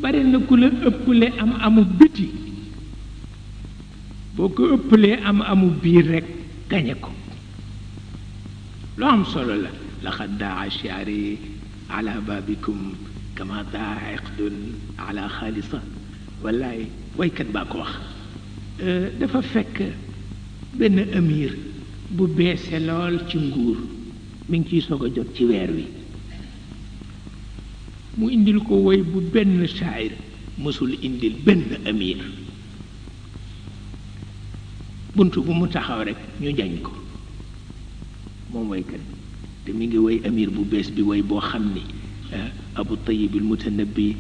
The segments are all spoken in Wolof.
bari na ku la ëpple am amu biti boo ko ëpplee am amu biir rek gañe ko lu am solo la laqad daa shi'ri ala babikum kama daa iqdun ala xaalisa wallaay waykat baa ko wax dafa fekk benn amir bu beese lool ci nguur mi ngi ciy soog a jot ci weer wi mu indil ko woy bu benn shaayir mësul indil benn amir bunt bu mu taxaw rek ñu jañ ko moom woykat te mi ngi woy amir bu bees bi woy boo xam ni abu tayib al mutanabbi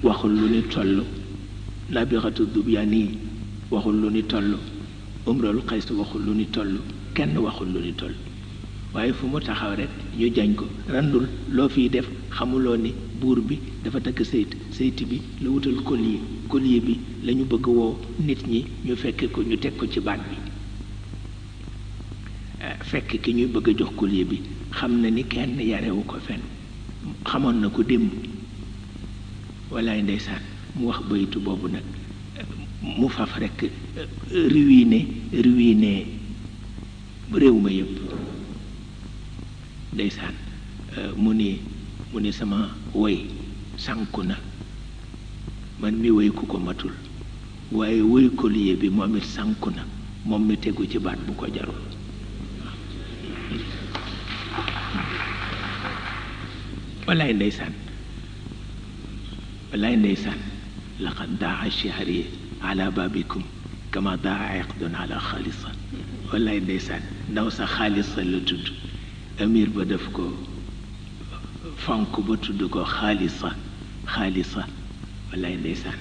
waxul lu ni toll nabixatu dubyaani waxul lu ni toll umrul qays waxul lu ni toll kenn waxul lu ni toll waaye fu mu taxaw rek ñu jañ ko randul loo fiy def xamuloo ni buur bi dafa takk sayt bi la wutal collier bi la ñu bëgg woo nit ñi ñu fekke ko ñu teg ko ci baat bi fekk ki ñuy bëgg a jox collier bi xam na ni kenn yarewu ko fenn xamoon na ko démb walaay ndeysaan mu wax baytu boobu nag mu faf rek ruiné réew ma yëpp ndeysaan mu ni sama woy sànku na man mi woy ku ko matul waaye woy collier bi moom it sànku na moom mi tegu ci baat bu ko jarul wallaay ndeysaan laqad daa shihri ala babikum kama daa iqdun ala xaalisa wallaay ndeysaan ndaw sa xaalisa la tudd amir ba def ko fonk ba tudd ko xaalisa wallaay ndeysaan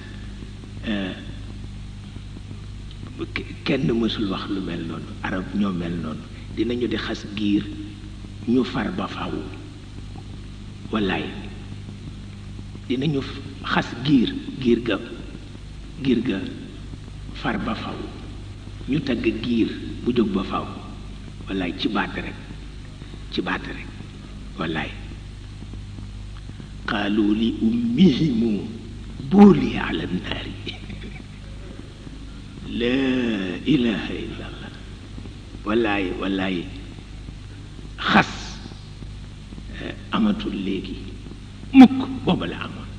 kenn mësul wax lu mel noonu arab ñoo mel noonu dinañu di xas giir ñu far ba faw wallaay dinañu xas giir ga far ba faw ñu tagg giir bu jóg ba faw wallaay ci baat rek wallaay qaalu li ummihimu buuli ala nnaari laa ilaha illa allah wallaay xas amatul léegi mukk booba la amoon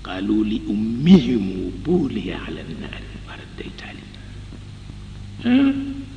qaalu li ummihimu buuli ala nnaari war a day taali